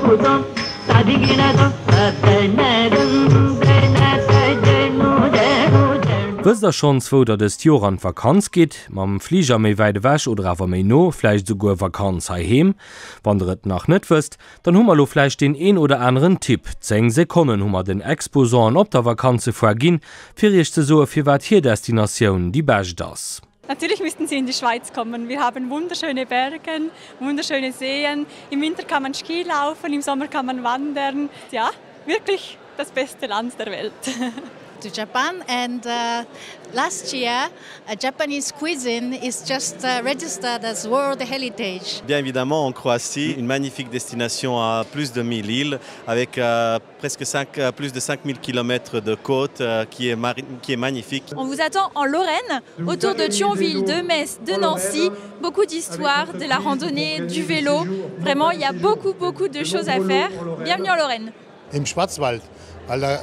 Wësst der schonns wou der dëst Joer an d'Vakanz gitt? Mam Fliger méi wäit ewech oder awer méi no, vläicht esouguer Vakanz heiheem? Wann der et nach net wësst, dann hu mer lo vläicht deen een oder aneren Tipp. 10 Sekonnen hu mer den Exposanten op der Vakanzefoire ginn, fir iech ze soe firwat hir Destinatioun déi bescht ass. Natürlich müssten Sie in die Schweiz kommen. Wir haben wunderschöne Berge, wunderschöne Seen. Im Winter kann man Ski laufen, im Sommer kann man wandern. Ja, wirklich das beste Land der Welt. To Japan and uh, last year a Japanese cuisine is just uh, registered as World Heritage. Bien évidemment en Croatie, une magnifique destination à plus de 1000 îles avec euh, presque 5, euh, plus de 5000 km de côte euh, qui, est qui est magnifique. On vous attend en Lorraine, autour de Thionville, de Metz, de Nancy, beaucoup d'histoires, de la randonnée, du vélo. Vraiment, il y a beaucoup beaucoup de choses à faire. Bienvenue en Lorraine. Im Schwarzwald, weil da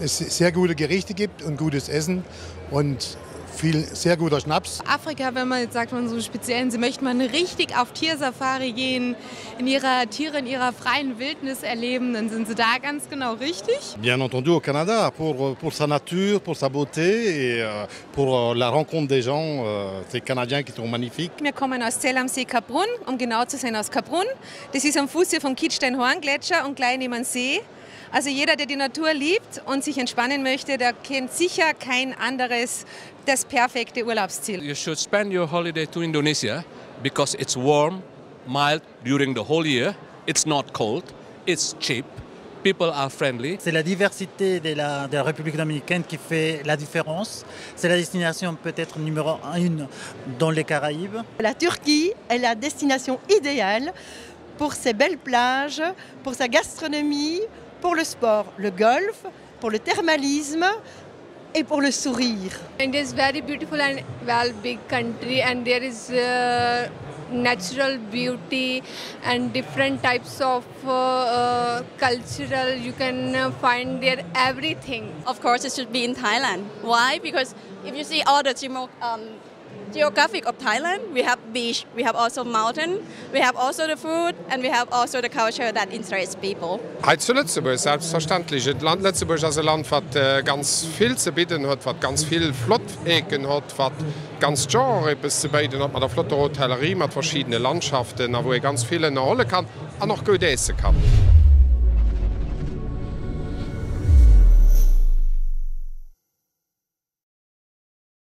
es sehr gute Gerichte gibt und gutes Essen und viel sehr guter Schnaps. Afrika, wenn man jetzt sagt man so speziellen, sie möchte man richtig auf Tiersafari gehen, in ihrer Tiere in ihrer freien Wildnis erleben, dann sind sie da ganz genau richtig. Bien entendu au Canada pour, pour sa nature, pour sa beauté et euh, pour euh, la rencontre des gens, euh, ces Canadiens qui sont magnifiques. Wir kommen aus Zell am See Kaprun, um genau zu sein aus Kaprun. Das ist am Fuße vom Kitzsteinhorngletscher und gleich neben dem See. Also jeder, der die Natur liebt und sich entspannen möchte, der kennt sicher kein anderes das perfekte Urlaubsziel. You should spend your holiday to Indonesia because it's warm, mild during the whole year. It's not cold, it's cheap. People are friendly. C'est la diversité de la, de la République dominicaine qui fait la différence. C'est la destination peut-être numéro 1 dans les Caraïbes. La Turquie est la destination idéale pour ses belles plages, pour sa gastronomie, pour le sport, le golf, pour le thermalisme et pour le sourire. It is very beautiful and well big country and there is uh, natural beauty and different types of uh, uh, cultural you can uh, find there everything. Of course it should be in Thailand. Why? Because if you see all the um, geographic of Thailand, we have beach, we have also mountain, we have also the food and we have also the culture that interests people. Hei zu Lëtzebuerg selbstverständlech. Et Land Lëtzebuerg ass e Land, wat ganz vill ze bidden huet, wat ganz vill flott Ecken hott, wat d'ganzt Joer eppes ze béiden huet, mat der flotter Hotellerie, mat verschiddene Landschaften a wou ee ganz vill ënnerholle kann an och goud äesse kann.